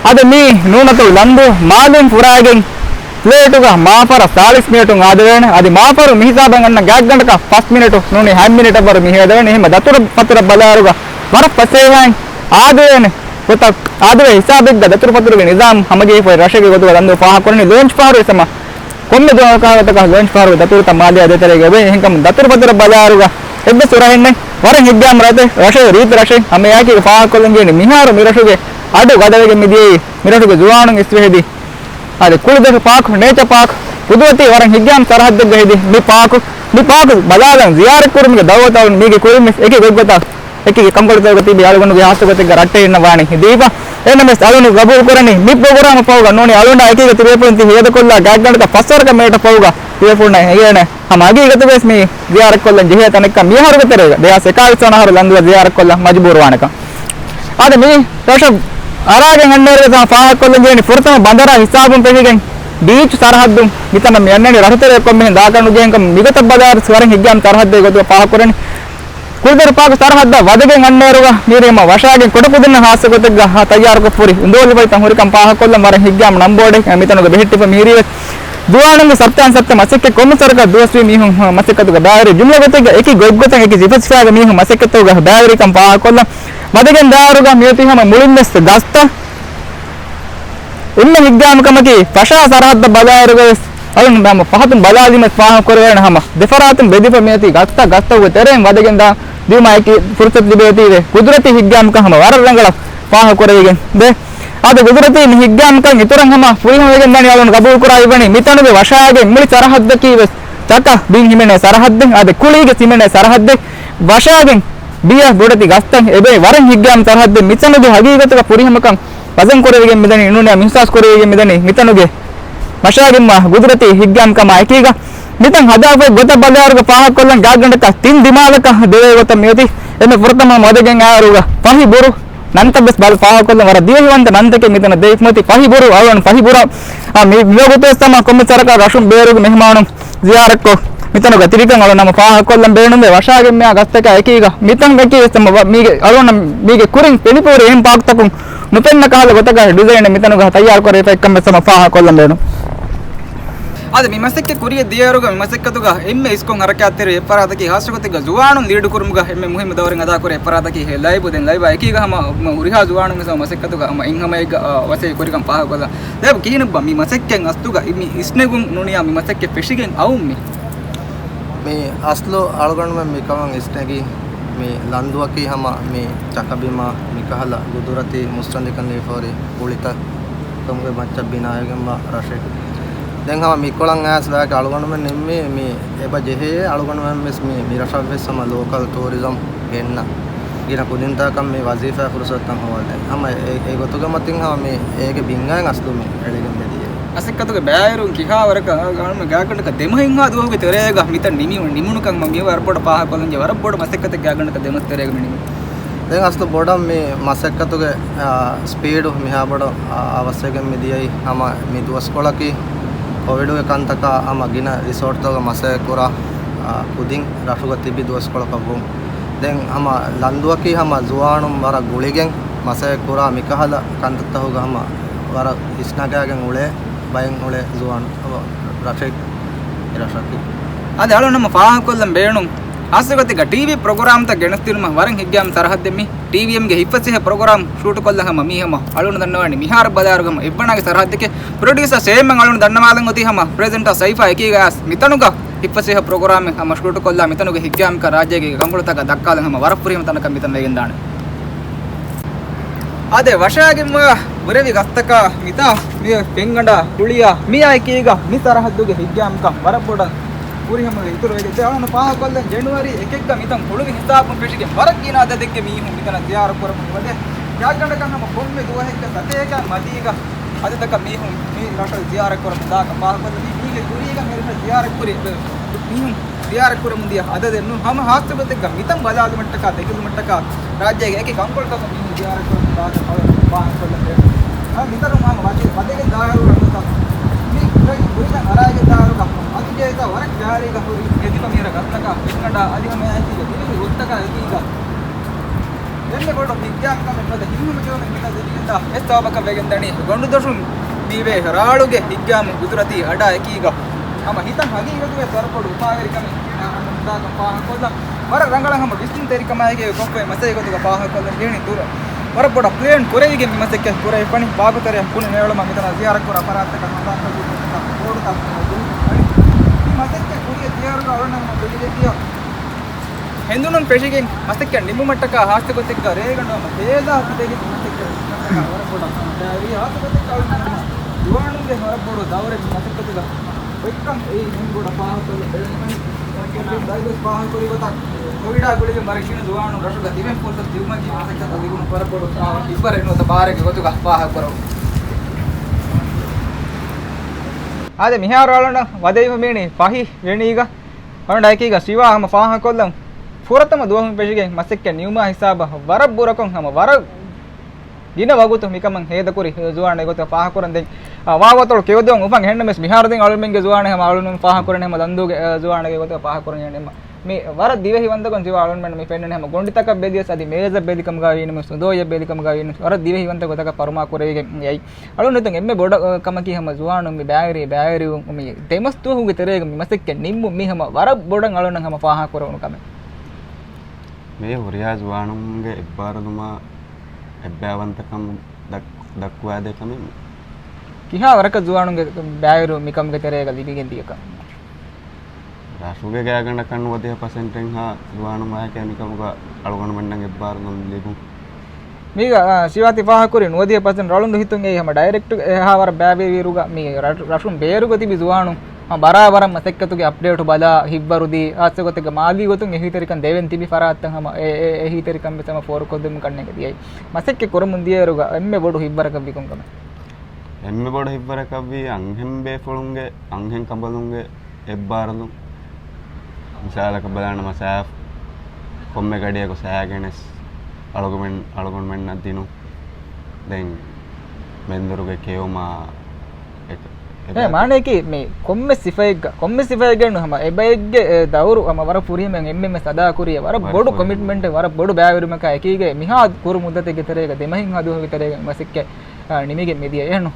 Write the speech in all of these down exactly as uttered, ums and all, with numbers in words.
އަދި މި ނޫނަތޮޅު ލަންދޫ މާލެއިން ފުރާގެން ޕްލޭޓުގަ މާފަރަށް ސާޅީސް މިނެޓުން އާދެވޭނެ. އަދި މާފަރު މި ހިސާބަށް އަންނަ ގާތްގަނޑަކަށް ފަސް މިނެޓު ނޫނީ ހަތް މިނެޓަށް ވަރު މި ހޭދަވޭނެ. އެހެންމަ ދަތުރު ފަތުރަށް ބަލާއިރުގަ ވަރަށް ފަސޭހައިން އާދެވޭނެ ގޮތަށް އާދެވޭ ހިސާބެއްގަ ދަތުރު ފަތުރުގެ ނިޒާމް ހަމަޖެހިފައި ރަށެއްގެ ގޮތުގަ ލަންދޫ ފާހަގަކުރަނީ. ލޯންޗް ފަހަރު ވެސް ހަމަ ކޮންމެ ދުވަހަކާ ގޮތަކަށް ލޯންޗް ފަހަރުގެ ދަތުރުތައް މާލެއާ ދޭތެރޭގަ އޮވޭ. އެހެންކަމުން ދަތުރު ފަތުރަށް ބަލާއިރުގަ އެއްވެސް ހުރަހެއް ނެތް. ވަރަށް ހިތްގައިމު ރަށެއް، ރަށެއް ރީތި ރަށެއް. ހަމައެއާއެކީގަ ފާހަގަކޮށްލަން ޖެހޭނީ މިހާރު މި ރަށުގެ އަޑު ގަދަވެގެން މިދިޔައީ މި ރަށުގެ ޒުވާނުން އިސްވެ ހެދި އަދި ކުޅިދޮށު ޕާކް، ނޭޗަ ޕާކް، ޤުދުރަތީ ވަރަށް ހިތްގައިމު ސަރަހައްދެއްގަ ހެދި މި ޕާކު، މި ޕާކު ބަލާލަން ޒިޔާރަތްކުރުމުގެ ދައުވަތު އަޅުން މީގެ ކުރިން ވެސް އެކި ގޮތްގޮތަށް އެކި ކަންކޮޅުތަކުގަ ތިބި އަޅުގަނޑުގެ ހާއްސަ ގޮތެއްގަ ރައްޓެހިންނަށް ވާނީ ދީފަ. އެހެންނަމަވެސް އަޅުން ގަބޫލުކުރަނީ މި ޕްރޮގްރާމަށް ފަހުގަ ނޫނީ އަޅުގަނޑާ އެކީގަ ތިބޭފުޅުން ތި ހޭދަކޮށްލާ ގާތްގަނޑަކަށް ފަސްވަރަކަށް މިނެޓަށް ފަހުގަ ތިބޭފުޅުންނަށް އެނގޭނެ ހަމަ ހަގީގަތުގަވެސް މި ޒިޔާރަތްކޮށްލަން ޖެހޭ ތަނެއްކަން މި އަހަރުގެ ތެރޭގަ ދެހާސް އެކާވީސް ވަނަ އަހަރު ލަންދުއަށް ޒިޔާރަތްކޮށްލަން މަޖުބޫރުވާނެކަން. އަދި މި ރަށަށް އަރާގެން އަންނައިރުވެސް ހަމަ ފާހަގަކޮށްލަން ޖެހެނީ ފުރަތަމަ ބަނދަރާ ހިސާބުން ފެށިގެން ބީޗު ސަރަހައްދުން މިތަނަށް މި އަންނަނީ. ރަށުތެރެއަށް ކޮންމެހެން ދާކަށް ނުޖެހޭންކަމަށް މިގޮތަށް ބަލާއިރު ވަރަށް ހިތްގައިމު ސަރަހައްދެއް ގޮތުގަ ފާހަގަކުރަނީ. ކުޅިދޮށު ޕާކު ސަރަހައްދަށް ވަދެގެން އަންނައިރުގަ މީރީ ހަމަ ވަށާގެން ކުޑަކުދިންނަށް ހާއްސަ ގޮތެއްގަ ހަ-، ތައްޔާރުކޮށްފަހުރި އުނދަގުލު ބައިތައް ހުރިކަން ފާހަގަކޮށްލަން ވަރަށް ހިތްގައިމު ނަންބޯޑެއް މިތަނުގަ ބެހެއްޓިފަ މީރީވެސް ޒުވާނުންގެ ސައްތައިން ސައްތަ މަސައްކަތް ކޮންމެ ސަރަކަށް ދުވަސްވީ މީހުން ހަ-، މަސައްކަތުގަ ބައިވެރި ޖުމްލަ ގޮތެއްގަ އެކި ގޮތްގޮތަށް އެކި ސިފަސިފައިގެ މީހުން މަސައްކަތުގަ ބައިވެރިކަން ފާހަގަކޮށްލަން ވަދެގެން ދާއިރުގަ މިއޮތީ ހަމަ މުޅިންވެސް ގަސްތައް އެންމެ ހިތްގައިމު ކަމަކީ، ފަށާ ސަރަހައްދަށް ބަލާއިރުގަވެސް އަޅުން ހަމަ ފަހަތުން ބަލާލީމަސް ފާހަގަ ކުރެވޭނެ ހަމަ ދެފަރާތުން ބެދިފަ މިއޮތީ ގަސްތައް، ގަސްތަކުގެ ތެރެއިން ވަދެގެން ދާ ދިޔުމާއެކީ ފުރުސަތު ލިބޭތީވެ. ގުދުރަތީ ހިތްގައިމުކަން ހަމަ ވަރަށް ރަނގަޅަށް ފާހަގަ ކުރެވިގެން ދޭ. އަދި ގުދުރަތީ މި ހިތްގައިމުކަން އިތުރަށް ހަމަ ފުރިހަމަވެގެން ދާނީ އަޅުން ގަބޫލު ކުރާ އިވަނީ މިތަނުގެ ވަށާގެ މުޅި ސަރަހައްދަކީ ވެސް ޗަކަ ބިން ހިމެނޭ ސަރަހައްދެއް، އަދި ކުޅީގެ ހިމެނޭ ސަރަހައްދެއް، ވަށާގެން ބިޔަ ބޮޑެތި ގަސްތައް އެބޭ ވަރަށް ހިތްގައިމު ސަރަހައްދެއް. މިތަނުގެ ހަގީގަތުގަ ފުރިހަމަކަން ވަޒަން ކުރެވިގެން މިދަނީ، ނޫނީ އިހްސާސް ކުރެވިގެން މިދަނީ މިތަނުގެ ވަށާގެންވާ ގުދުރަތީ ހިތްގައިމުކަމާ އެކީގަ. މިތަން ހަދާފައި ގޮތަށް ބަލާއިރުގަ ފާހަގަކޮށްލަން ގާތްގަނޑަކަށް ތިން ދިމާލަކަށް ދެވޭ ގޮތަށް މިއޮތީ. އެންމެ ފުރަތަމަ ވަދެގެން އައިއިރުގަ ފަހި ބުރު ނަންތައް ވެސް ބަލަ ފާހަގަކޮށްލަން ވަރަށް ދިވެހިވަންތަ ނަންތަކެއް މިތަނަށް ދެވިފަ މިއޮތީ. ފަހި ބުރު އަޅުގަނޑު ފަހި ބުރަ، އާ، މި، މިވަގުތުވެސް ހަމަ ކޮންމެ ސަރަކާ ރަށުން ބޭރުގެ މެހެމާނުން ޒިޔާރަތްކޮށް، މިތަނުގަ ތިރިކަން އަޅުން ހަމަ ފާހަގަކޮށްލަން ބޭނުންވޭ. ވަށާގެން މިއާ ގަސްތަކާ އެކީގަ މިތަން އެކީ ވެސް ހަމަ ވަ-، މީގެ އަޅުން މީގެ ކުރިން ފެނިފަހުރި އެހެން ޕާކްތަކުން ނުފެންނަ ކަހަލަ ގޮތަކަށް ޑިޒައިނެއް މިތަނުގަ ތައްޔާރު ކުރެވިފައި ކަން ވެސް ހަމަ ފާހަގަކޮށްލަން ބޭނުން. އަދި މި މަސައްކަތް ކުރިއަށް ދިޔައިރުގަ މި މަސައްކަތުގަ އެންމެ އިސްކޮށް ހަރަކާތްތެރި އެއްފަރާތަކީ ހާއްސަގޮތެއްގަ ޒުވާނުން ލީޑު ކުރުމުގަ އެންމެ މުހިއްމު ދައުރެއް އަދާކުރޭ އެއްފަރާތަކީ ހެ ލައިބު. ދެން ލައިބާ އެކީގަ ހަމަ ހުރިހާ ޒުވާނުން ވެސް މަސައްކަތުގަ ހަމަ އެއްހަމައެއްގަ، އާ، ވަސޭ ކުރިކަން ފާހަގަކޮށްލަން. ލައިބު ކިހިނެއްބާ މި މަސައްކަތް އަސްލުގަ މި އިސްނެގުން ނޫނިޔާ މި މަސައްކަތް ފެށިގެން އައުން މި މި އަސްލު އަޅުގަނޑުމެން މިކަމަށް އިސްނެގީ، މި ލަންދުއަކީ ހަމަ މި ޗަކަބިމާ މިކަހަލަ ގުދުރަތީ މުއްސަނދިކަން ލިބިފަހުރި ކުޅިތައް ކަމުގެ މައްޗަށް ބިނާވެގެންވާ ރަށެއް. ދެން ހަމަ މިކޮޅަށް އައިސް ވާކި އަޅުގަނޑުމެން ނިންމީ މި އެބަ ޖެހޭ އަޅުގަނޑުމެން ވެސް މި، މި ރަށަށް ވެސް ހަމަ ލޯކަލް ޓޫރިޒަމް ގެންނަ ގިނަ ކުދިންތަކަށް މި ވަޒީފާ ފުރުސަތުތައް ހޯދަން. ހަމަ އެ، އެ ގޮތުގެ މަތިން ހަމަ މި އޭގެ ބިންގާއިން އަސްލު މި އެޅިގެން ދިޔައީ. މަސައްކަތުގެ ބައިވެރިވުން ކިހާވަރަކަށް ގާނޫނު ގާތްގަނޑަކަށް ދެމަހެއްހާ ދުވަހުގެ ތެރޭގަ މިތަން ނިމި، ނިމުނުކަން މި ވަރަށް ބޮޑަށް ފާހަގަކޮށްލަންޖެ ވަރަށް ބޮޑު މަސައްކަތެއް ގާތްގަނޑަކަށް ދެމަސް ތެރޭގަ މި ނިމި. ދެން އަސްލު ބޮޑަށް މި މަސައްކަތުގެ، އާ، ސްޕީޑު މިހާ ބޮޑަށް، އާ، އަވަސްވެގެން މި ދިޔައީ ހަމަ މި ދުވަސްކޮޅަކީ ކޮވިޑުގެ ކަންތަކާ ހަމަ ގިނަ ރިސޯޓްތަކުގަ މަސައްކަތް ކުރާ، އާ، ކުދިން ރަށުގަ ތިބި ދުވަސްކޮޅަކަށް ވުން. ދެން ހަމަ ލަންދުއަކީ ހަމަ ޒުވާނުން ވަރަށް ގުޅިގެން މަސައްކަތް ކުރާ މިކަހަލަ ކަންތައްތަކުގަ ހަމަ ވަރަށް އިސްނަގާގެން އުޅޭ، ބައެއް އުޅޭ ޒުވާނު ރަށެއް، އެ ރަށަކީ. އަދި އަޅުން ހަމަ ފާހަގަކޮށްލަން ބޭނުން ހާއްސަގޮތެއްގަ ޓީވީ ޕްރޮގްރާމްތައް ގެނެސްދިނުމަށް ވަރަށް ހިތްގައިމު ސަރަހައްދެއް މި. ޓީވީއެމްގެ ހިތްފަސޭހަ ޕްރޮގްރާމް ޝޫޓުކޮށްލަން ހަމަ މީ ހަމަ އަޅުން ދަންނަވާނީ މިހާރު ބަލާއިރު ހަމަ އެއްވަނާގެ ސަރަހައްދެކޭ. ޕްރޮޑިއުސަރ ސޭމް އަޅުން ދަންނަވާލަން އޮތީ ހަމަ ޕްރެޒެންޓާ ސައިފާ އެކީގަ އައިސް މިތަނުގަ ހިތްފަސޭހަ ޕްރޮގްރާމެއް ހަމަ ޝޫޓުކޮށްލާ މިތަނުގެ ހިތްގައިމުކަން ރާއްޖޭގެ ކަންކޮޅުތަކަށް ދައްކާލަން ހަމަ ވަރަށް ފުރިހަމަ ތަނަކަށް މިތަން ވެގެންދާނެ. އާދެ، ވަށާގެންވާ ބުރެވި ގަސްތަކާ މިތާ މި ފެންގަނޑާ ކުޅިޔާ މިއާ އެކީގަ މި ސަރަހައްދުގެ ހިތްގައިމުކަން ވަރަށް ބޮޑަށް ފުރިހަމަވެ އިތުރުވެގެން ދެ އަޅުން ފާހަގަކޮށްލަން ޖެނުއަރީ އެކެއްގަ މިތަން ކުޅުގެ ހިސާބުން ފެށިގެން ވަރަށް ގިނަ އަދަދެއްގެ މީހުން މިތަނަށް ޒިޔާރަތް ކުރަމުން އެބަދޭ. ގާތްގަނޑަކަށް ހަމަ ކޮންމެ ދުވަހެއްގަ ސަތޭކަ މަތީގަ އަދަދަކަށް މީހުން މި ރަށަށް ޒިޔާރަތް ކުރަމުން ދާކަން ފާހަގަކޮށްލަނީ. މީގެ ކުރީގަ މި ރަށަށް ޒިޔާރަތް ކުރި މީހުން ޒިޔާރަތް ކުރަމުން ދިޔަ އަދަދެއް ނޫން. ހަމަ ހާއްސަ ގޮތެއްގަ މިތަން ބަލާލުމަށްޓަކާ ދެކިލުމަށްޓަކާ ރާއްޖޭގެ އެކި ކަންކޮޅުތަކުން މީހުން ޒިޔާރަތް ކުރަމުން ދާކަން އަޅުގަނޑު ފާހަގަކޮށްލަން ބޭނުން. މިތަނުން ހަމަ ވަދެ، ވަދެގެން ދާއިރު ރަށުތައް މި ކުރި ކުރިތައް އަރާގެން ދާއިރުގަ އަދި ޖެހިތާ ވަރަށް ކައިރީގަ ހުރި ގެދިފަ މިހިރަ ގަސްތަކާ ފެންގަނޑާ އަދި ހަމައެއާއެކީގަ ދިވެހި ގޮތްތަކާ އެކީގަ ދެންމެ ބޮޑު ހިތްގައިމުކަމެއް ނުވަތަ ހިތްހަމަޖެހުމެއް ނުވަތަ ދެމިގެންދާ އެއް ސަބަބަކަށް ވެގެން ދަނީ ގޮނޑުދޮށުން މިވޭ ރާޅުގެ ހިތްގައިމު ގުދުރަތީ އަޑާ އެކީގަ ހަމަ ހިތަށް ހަގީގަތުގެ ވަރަށްބޮޑު އުފާވެރިކަމެއް ހަމަ ހަމަ ވަރަށް ރަނގަޅަށް ހަމަ ވިސްނުންތެރިކަމާއެކީ ކޮށްފައި މަސައްކަތުގަ ފާހަގަކޮށްލަން ޖެހެނީ ދުރަ. ވަރަށް ބޮޑަށް ޕްލޭން ކުރެވިގެން މި މަސައްކަތް ކުރެވިފަނީ. ބާކުތެރެއަށް ބުނި މޭޅުމަށް މިތަނަށް ޒިޔާރަތްކުރާ ފަރާތްތަކަށް ހަނދާންކޮށްދިނުމަށްޓަކާ ބޯޑުތައް ބުނި. މި މަސައްކަތް ކުރިއަށް ދިޔައިރުގަ އަޅުގަނޑު ބެލިގެން ދިޔަ ހެނދުނުން ފެށިގެން މަސައްކަތް ނިމުމަށްޓަކާ ހާއްސަގޮތެއްގަ ރޭގަނޑު ހަމަ ފޭލާ ތިބެގެން މަސައްކަތް މަސައްކަތް ވަރަށް ބޮޑަށް ހަމަ ދާވީ. ހާއްސަގޮތެއްގަ އަޅުގަނޑު ޒުވާނުންގެ ވަރަށް ބޮޑު ދައުރެއް މަސައްކަތުގަ ވެއްކަން އެއީ މި ބޮޑަށް ފާހަގަކޮށްލަ ބެލުން ދައިވެސް ފާހަގަކުރި ގޮތަށް ކޮވިޑާ ގުޅިގެން ވަރަށް ގިނަ ޒުވާނުން ރަށުގަ ތިބެން ފުރުސަތު ލިބުމަކީ މަސައްކަތަށް ލިބުނު ވަރަށް ބޮޑު އާ، ހިތްވަރެއް ނުވަތަ ބާރެއްގެ ގޮތުގަ ފާހަގަކުރަމު. އާދެ، މިހާރު އަޅުން ވަދެވިފަ މީނީ ފަހި ވެނީގަ އަޅުން އެކީގަ ސިވާ ހަމަ ފާހަގަކޮށްލަން ފުރަތަމަ ދުވަހުން ފެށިގެން މަސައްކަތް ނިމުމާ ހިސާބަށް ވަރަށް ބުރަކޮށް ހަމަ ވަރަށް ގިނަ ވަގުތު މިކަމަށް ހޭދަކުރި ޒުވާނެއް ގޮތަށް ފާހަގަކުރަން ދެން، އާ، ވާގޮތަޅު ކެޔޮދުވަން އުފަން އެހެންނަމެސް މިހާރު ދެން އަޅުމެންގެ ޒުވާނެއް ހަމަ އަޅުން ފާހަގަކުރަނީ ހަމަ ލަންދޫގެ، އާ، ޒުވާނެއްގެ ގޮތަށް ފާހަގަކުރަން ޖެހެނީ. މި ވަރަށް ދިވެހި ވަންދަކޮން ތިބާ އަޅުންމެން މި ފެންނަނީ ހަމަ ގޮނޑިތަކަށް ބެލިޔަސް އަދި މޭޒަށް ބެލިކަމުގަ ވީނަމަސް އުނދޯއިޔަށް ބެލިކަމުގަ ވީނަމަސް ވަރަށް ދިވެހި ވަންދަ ގޮތަކަށް ފަރުމާ ކުރެވިގެން އައި. އަޅުން ހިތުން އެންމެ ބޮޑަށް، އަ، ކަމަކީ ހަމަ ޒުވާނުން މި ބައިވެރި، ބައިވެރިވުން މި ދެމަސް ދުވަހުގެ ތެރޭގަ މި މަސައްކަތް ނިންމުން މީ ހަމަ ވަރަށް ބޮޑަށް އަޅުންނަށް ހަމަ ފާހަގަކުރެވުނު ކަމެއް. މީ ހުރިހާ ޒުވާނުންގެ އެއްބާރުލުމާ އެއްބައިވަންތަކަން ދައް-، ދައްކުވާދޭ ކަމެއް. ކިހާ ވަރަކަށް ޒުވާނުންގެ ބައިވެރިވުން މިކަމުގެ ތެރޭގަ ލިބިގެން ދިޔަކަން؟ ރަށުގެ ގާތްގަނޑަކަށް ނުވަދިހަ ޕަސެންޓެއްހާ ޒުވާނުން ވާހަކަ މިކަމުގަ އަޅުގަނޑުމެންނަށް އެއްބާރުލުން ލިބުން. މީގަ، އާ، ސިވާތި ފާހަކުރި ނުވަދިހަ ޕަސެންޓް ރަޅުންދު ހިތުން އެއީ ހަމަ ޑައިރެކްޓް އެހާ ވަރަށް ބައިވެރިވިއިރުގަ މި ރަށް-، ރަށުން ބޭރުގަ ތިބި ޒުވާނުން ހަމަ ބަރާބަރަށް މަސައްކަތުގެ އަޕްޑޭޓު ބަލާ ހިތްވަރުދީ ހާއްސަގޮތެއްގަ މާލީ ގޮތުން އެހީތެރިކަން ދެވެން ތިބި ފަރާތްތައް ހަމަ އެ، އެ، އެހީތެރިކަން ވެސް ހަމަ ފޯރުކޮށްދެމުން ކަންނޭނގެ ދިޔައީ. މަސައްކަތް ކުރަމުން ދިޔައިރުގަ އެންމެ ބޮޑު ހިތްވަރަކަށްވީ ކޮންކަމެއް؟ އެންމެ ބޮޑު ހިތްވަރަކަށްވީ އަންހެން ބޭފުޅުންގެ، އަންހެން ކަނބަލުންގެ އެއްބާރުލުން. މިސާލަކަށް ބަލާނަމަ ސާފް ކޮންމެ ގަޑިއަކު ސައި ގެނެސް އަޅުގަމެން-، އަޅުގަނޑުމެންނަށް ދިނުން. ދެން މެންދުރުގެ ކެއުމާ އެ-، އެ މާނަޔަކީ މި ކޮންމެ ސިފައެއްގަ، ކޮންމެ ސިފައެއްގަ ނު ހަމަ އެބައެއްގެ އެ ދައުރު ހަމަ ވަރަށް ފުރިހަމަ އެންމެން ވެސް އަދާކުރި ވަރަށް ބޮޑު ކޮމިޓްމަންޓެއް ވަރަށް ބޮޑު ބައިވެރިވުމަކާ އެކީގައި މިހާ ކުރު މުއްދަތެއްގެ ތެރޭގަ ދެމަހިން ހަ ދުވަހުގެ ތެރޭގަ މަސައްކަތް އާ، ނިމިގެން މިދިޔަ އެހެންނު.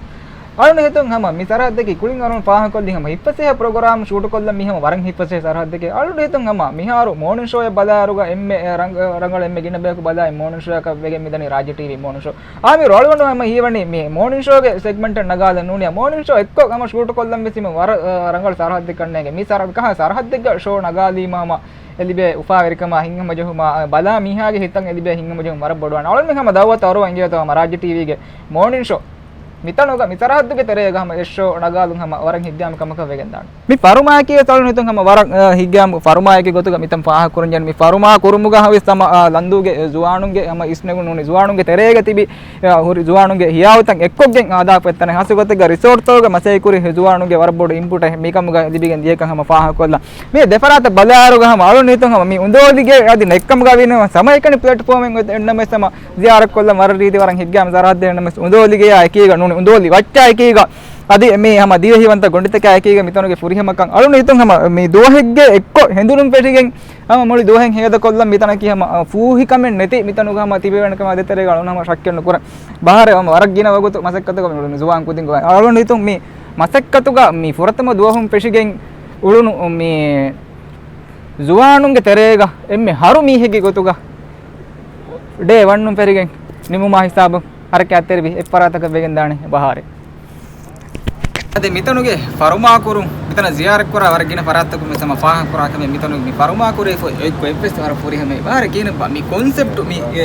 އަޅުން ހިތުން ހަމަ މި ސަރަހައްދަކީ ކުޅިން އަޅުން ފާހަގަކޮށްލި ހަމަ ހިތްފަސޭހަ ޕްރޮގްރާމް ޝޫޓުކޮށްލަން މި ހަމަ ވަރަށް ހިތްފަސޭހަ ސަރަހައްދެކޭ. އަޅުން ހިތުން ހަމަ މިހާރު މޯނިން ޝޯއެއް ބަލާއިރުގަ އެންމެ ރަނގ-، ރަނގަޅު އެންމެ ގިނަ ބަޔަކު ބަލާ މޯނިން ޝޯއަކަށް ވެގެން މިދަނީ ރާއްޖެ ޓީވީ މޯނިން ޝޯ. އާ، މި ރޯޅުގަނޑު ހަމަ ހީވަނީ މި މޯނިން ޝޯގެ ސެގްމަންޓެއް ނަގާލަން ނޫނީ. މޯނިން ޝޯ އެއްކޮށް ހަމަ ޝޫޓުކޮށްލަން ވެސް ހަމަ ވަރަށް، އާ، ރަނގަޅު ސަރަހައްދެއް ކަންނޭނގެ. މި ސަރަ-، ކަހަ ސަރަހައްދެއްގަ ޝޯ ނަގާލީމަ ހަމަ އެ ލިބޭ އުފާވެރިކަމާ ހިތްހަމަޖެހުމާ، އަ، ބަލާ މީހާގެ ހިތަށް އެ ލިބޭ ހިތްހަމަޖެހުން ވަރަށް ބޮޑުވާނެ. އަޅުން ހަމަ ދައުވަތު އަރުވަން އިނގޭތޯ ހަމަ ރާއްޖެ ޓީވީގެ މޯނިން ޝޯ މިތަނުގަ މި ސަރަހައްދުގެ ތެރޭގަ ހަމަ އެއް ޝޯ ނަގާލުން ހަމަ ވަރަށް ހިތްގައިމު ކަމަކަށް ވެގެންދާނެ. މި ފަރުމާއަކީ އަޅުން ހިތުން ހަމަ ވަރަށް، އަ، ހިތްގައިމު ފަރުމާއެއްގެ ގޮތުގަ މިތަން ފާހަގަކުރަން ޖެހެނީ. މި ފަރުމާ ކުރުމުގަ ހަވީސް ހަމަ، އަ، ލަންދޫގެ ޒުވާނުންގެ ހަމަ އިސްނެގުން ނޫނީ ޒުވާނުންގެ ތެރޭގަ ތިބި އަ، ހުރި ޒުވާނުންގެ ހިޔާވަތައް އެއްކޮށްގެން ހަދާފަ އެއްތަނެއް. ހާއްސަގޮތެއްގަ ރިސޯޓްތަކުގަ މަސައްކަތްކުރި ޒުވާނުންގެ ވަރަށް ބޮޑު އިންޕުޓެއް މިކަމުގަ ލިބިގެން ދިޔަކަން ހަމަ ފާހަގަކޮށްލަން. މި ދެފަރާތަށް ބަލާއިރުގަ ހަމަ އަޅުން ހިތުން ހަމަ މި އުނދޯލިގެ އަދި ނެއްކަމުގަ ވީނަމަ ހަމައެކަނި ޕްލެޓްފޯމެއް އޮތް އެންނަމެސް ހަމަ ޒިޔާރަތްކޮށްލަން ވަރަށް ރީތި ވަރަށް ހިތްގައިމު ސަރަހައްދެއް އެންނަމެސް އުނދޯލިގެޔާ އެކީގަ ނޫނީ އުނދޯލި ވައްޗާ އެކީގަ އަދި މި ހަމަ ދިވެހިވަންތަ ގޮނޑިތަކާ އެކީގަ މިތަނުގެ ފުރިހަމަކަން އަޅުން ހިތުން ހަމަ މި ދުވަހެއްގެ އެއްކޮށް ހެނދުނުން ފެށިގެން ހަމަ މުޅި ދުވަހެއް ހޭދަކޮށްލަން މިތަނަކީ ހަމަ، އަ، ފޫހިކަމެއް ނެތި މިތަނުގަ ހަމަ ތިބެވޭނެ ކަމާ ދޭތެރޭގަ އަޅުން ހަމަ ޝައްކެއް ނުކުރަން. ބަހާރެއް ހަމަ ވަރަށް ގިނަ ވަގުތު މަސައްކަތުގަ މި ޒުވާން ކުދިން ގޮވާ. އަޅުން ހިތުން މި މަސައްކަތުގަ މި ފުރަތަމަ ދުވަހުން ފެށިގެން އުޅުނު މި ޒުވާނުންގެ ތެރޭގަ އެންމެ ހަރު މީހެއްގެ ގޮތުގަ ޑޭ ވަންނުން ފެށިގެން ނިމުމާ ހިސާބުން ހަރަކާތްތެރިވި އެއްފަރާތަކަށް ވެގެންދާނެ ބަހާރެއް. އަދި މިތަނުގެ ފަރުމާކުރުން، މިތަނަށް ޒިޔާރަތްކުރާ ވަރަށް ގިނަ ފަރާތްތަކުން ވެސް ހަމަ ފާހަގަކުރާ ކަމެއް މިތަނުގެ މި ފަރުމާކުރެވިފަ އެއްކޮށް އެއްވެސް ވަރަށް ފުރިހަމައެއް. ބަހާރެއް ކިހިނެއްބާ މި ކޮންސެޕްޓު މި އެ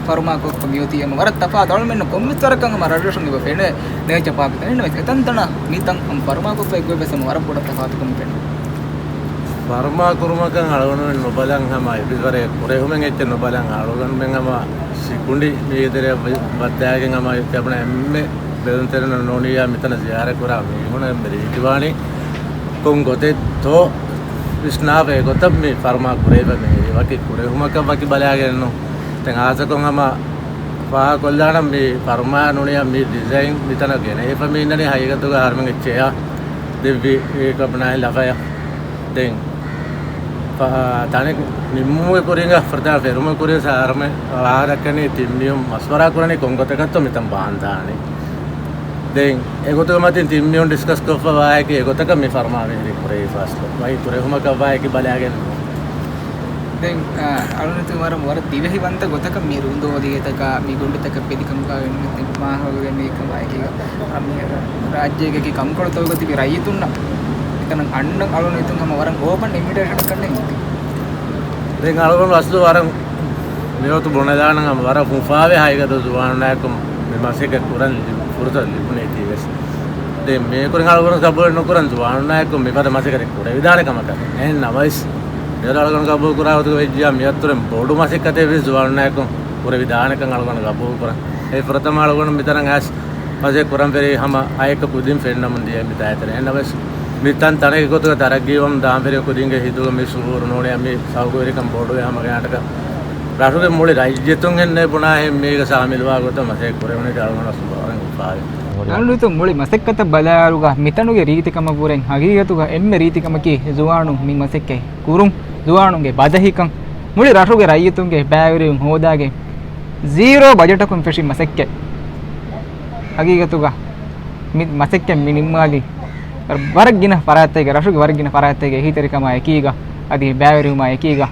ފަރުމާކޮށްފަ މިއޮތީ ހަމަ ވަރަށް ތަފާތު. އަޅުމެންނަށް ކޮންމެސް ވަރަކަށް ހަމަ ރަށްރަށުން އެބަ ފެނޭ ނޭޗަ ޕާކްތައް. އެހެންނަމަވެސް އެތަންތަނަށް މިތަން ހަމަ ފަރުމާކޮށްފަ އެއްކޮށް ވެސް ހަމަ ވަރަށް ބޮޑަށް ތަފާތުކަމެއް ފެނޭ. ފަރުމާ ކުރުމަކަށް އަޅުގަނޑުމެން ނުބަލަން ހަމަ އެއްވެސް ވަރެއް ކުރެހުމެއް އެއްޗެއް ނުބަލަން އަޅުގަނޑުމެން ހަމަ ސިކުނޑި މީގެ ތެރެއަށް ވައްދާގެން ހަމަ އެ ބުނަ އެންމެ ބެލުންތެރިންނަށް ނޫނިއްޔާ މިތަނަށް ޒިޔާރަތް ކުރާ މީހުން އެންމެ ރީތިވާނީ ކޮން ގޮތެއްތޯ ވިސްނާފަ އެގޮތަށް މި ފަރުމާ ކުރެވިފަ މިހިރީ ވަކި ކުރެހުމަކަށް ވަކި ބަލާގެންނު. ދެން ހާއްސަކޮށް ހަމަ ފާހަގަކޮށްލާނަން މި ފަރުމާ ނޫނިއްޔާ މި ޑިޒައިން މިތަނަށް ގެނެވިފަ މި އިންނަނީ ހަގީގަތުގަ އަހަރުމެންގެ ޗެއާ ދެއްވި އެ ކަބްނާއި ލަފަޔަށް. ދެން ފަ-، ތަނެއް ނިންމުމުގެ ކުރިން ފުރަތަމަ ފެރުމުގެ ކުރިން ސާރަމެ ވާހަކަ ދައްކަނީ ތިން މީހުން މަޝްވަރާ ކުރަނީ ކޮން ގޮތަކަށްތޯ މިތަން ބާންދާނީ. ދެން އެގޮތުގެ މަތިން ތިން މީހުން ޑިސްކަސް ކޮށްފަ ވާހަކަ އެގޮތަކަށް މި ފަރުމާ މިހިރީ ކުރެވިފަ އަސްލު. ވަކި ކުރެވުމަކަށް ވާހަކަ ބަލާގެން. ދެން، އަ، އަޅުނިތު ވަރަށް ދިވެހިވަންތަ ގޮތަކަށް މި ރުނދޯލިއެތަކާ މި ގޮނޑިތަކަށް ފެދިކަމުގަ މާހައުލުގެ މީކަމާއެކީގަ، އަ، މި ރާއްޖޭގެ ކަންކޮޅުތަކުގަ ތިބި ރައްޔިތުންނަށް މިތަނަށް އަންނަން އަޅުނިތުން ހަމަ ވަރަށް އޯޕަން އިންވިޓޭޝަނަކަށް ނެތް. ދެން އަޅުގަނޑު އަސްލު ވަރަށް މިވަގުތު ބުނެދާނަން ހަމަ ވަރަށް ހުފާވެ ހަގީގަތު ޒުވާނުންނާއެކު މި މަސައްކަތް ކުރަން ފުރުސަތު ލިބުނީތީވެސް. ދެން މީކުރިން އަޅުގަނޑު ގަބޫލެއް ނުކުރަން ޒުވާނުންނާއެކު މިފަދަ މަސައްކަތެއް ކުރެވިދާނެ ކަމަކަށް. އެހެން ނަމަވެސް، މިއަދު އަޅުގަނޑު ގަބޫލު ކުރާ ގޮތުގަ ވެއްޖިޔާ މިއަށްވުރެ ބޮޑު މަސައްކަތެއް ވެސް ޒުވާނުންނާއެކު ކުރެވިދާނެކަން އަޅުގަނޑު ގަބޫލު ކުރަން. އެ ފުރަތަމަ އަޅުގަނޑު މިތަނަށް އައިސް މަސައްކަތް ކުރަން ފެށީ ހަމަ އައެއްކަ ކުދިން ފެންނަމުން ދިޔަ މި ދާއިތެރެ. އެހެންނަމަވެސް، މިތަން ތަނެއްގެ ގޮތުގަ ތަރައްގީވަމުން ދާން ފެށި ކުދިންގެ ހިތުގަ މި ޝުޢޫރު ނޫނީ މި ޝައުގުވެރިކަން ބޮޑުވެ ހަމަ ގާތަކަށް ރަށުގެ މުޅި ރައްޔިތުންހެން ބުނާހެން މީގަ ޝާމިލުވާ ގޮތަށް މަސައްކަތް ކުރެވުނީ އަޅުގަނޑަށް ވަރަށް އުފާވޭ. އަޅުނިތު މުޅި މަސައްކަތަށް ބަލާއިރުގަ މިތަނުގެ ރީތިކަމަށްވުރެ ހަގީގަތުގަ އެންމެ ރީތިކަމަކީ ޒުވާނުން މި މަސައްކަތް ކުރުން، ޒުވާނުންގެ ބަދަހިކަން، މުޅި ރަށުގެ ރައްޔިތުންގެ ބައިވެރިވުން ހޯދާގެން ޒީރޯ ބަޖެޓަކުން ފެށި މަސައްކަތް. ހަގީގަތުގަ މި މަސައްކަތް މި ނިންމާލީ ވަރަށް ގިނަ ފަރާތްތަކެއްގެ، ރަށުގެ ވަރަށް ގިނަ ފަރާތްތަކެއްގެ އެހީތެރިކަމާ އެކީގަ، އަދި ބައިވެރިވުމާ އެކީގަ.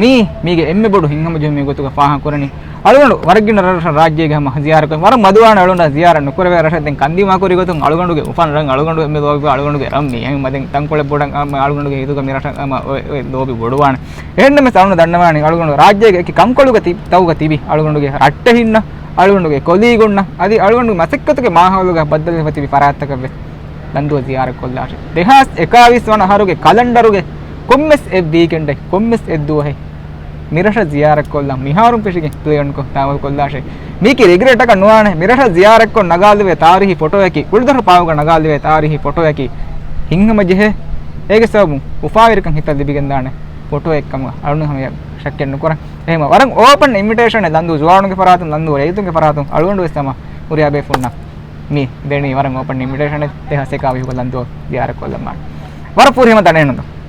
މީ، މީގެ އެންމެ ބޮޑު ހިތްހަމަޖެހުމެއް ގޮތުގަ ފާހަގަ ކުރަނީ. އަޅުގަނޑު ވަރަށް ގިނަ ރަށް ރަށް ރާއްޖޭގެ ހަމަ ޒިޔާރަތް ކުރަން ވަރަށް މަދުވާނެ އަޅުގަނޑަށް ޒިޔާރަތް ނުކުރެވޭ ރަށެއް. ދެން ކަންދީމާ ކުރި ގޮތުން އަޅުގަނޑުގެ އުފަން ރަށް، އަޅުގަނޑުގެ މި ލޯބި އަޅުގަނޑުގެ ރަށް މީ. އެހެން މަދެން ތަންކޮޅެއް ބޮޑަށް އަޅުގަނޑުގެ ހިތުގަ މި ރަށަށް ހަމަ އޮތް ލޯބި ބޮޑުވާނެ. އެހެންނަމަވެސް އަޅުގަނޑު ދަންނަވާނީ އަޅުގަނޑު ރާއްޖޭގެ އެކި ކަންކޮޅުގަ ތި-، ތައުގަ ތިބި އަޅުގަނޑުގެ ރައްޓެހިންނަށް، އަޅުގަނޑުގެ ކޮލީގުންނަށް އަދި އަޅުގަނޑުގެ މަސައްކަތުގެ މާހައުލުގަ ބައްދަލުވެފަ ތިބި ފަރާތްތަކަށް ވެސް ލަންދޫ ޒިޔާރަތް ކޮށްލާށޭ. ދެހާސް އެކާވީސް ވަނަ އަހަރުގެ ކަލަންޑަރުގެ ކޮންމެސް އެއް ވީކެންޑެއް، ކޮންމެސް އެއް ދުވަހެއް މިރަށަށް ޒިޔާރަތް ކޮށްލަން މިހާރުން ފެށިގެން ޕްލޭންކޮށް ތާއަމަލު ކޮށްލާށޭ. މީކީ ރިގްރެޓަކަށް ނުވާނެ. މިރަށަށް ޒިޔާރަތްކޮށް ނަގާލެވޭ ތާރީހީ ފޮޓޯއަކީ، ކުޅިދޮރު ޕާވުގަ ނަގާލެވޭ ތާރީހީ ފޮޓޯއަކީ ހިތްހަމަޖެހޭ. އޭގެ ސަބަބުން އުފާވެރިކަން ހިތަށް ލިބިގެންދާނެ ފޮޓޯއެއްކަމުގަ އަޅުގަނޑު ހަމަޔަށް ޝައްކެއް ނުކުރަން. އެހެން ވަރަށް އޯޕަން އިންވިޓޭޝަނެއް ލަންދޫ ޒުވާނުންގެ ފަރާތުން، ލަންދޫ ރައްޔިތުންގެ ފަރާތުން އަޅުގަނޑު ވެސް ހަމަ ހުރިހާ ބޭފުންނަށް މި ދެނީ ވަރަށް އޯޕަން އިންވިޓޭޝަނެއް. ދެހާސް އެކާވީހުގަ ލަންދޫ ޒިޔާރަތް ކޮށްލަން ވާނެ. ވަރަށް ފުރިހަމަ ތަނެއް ނުން.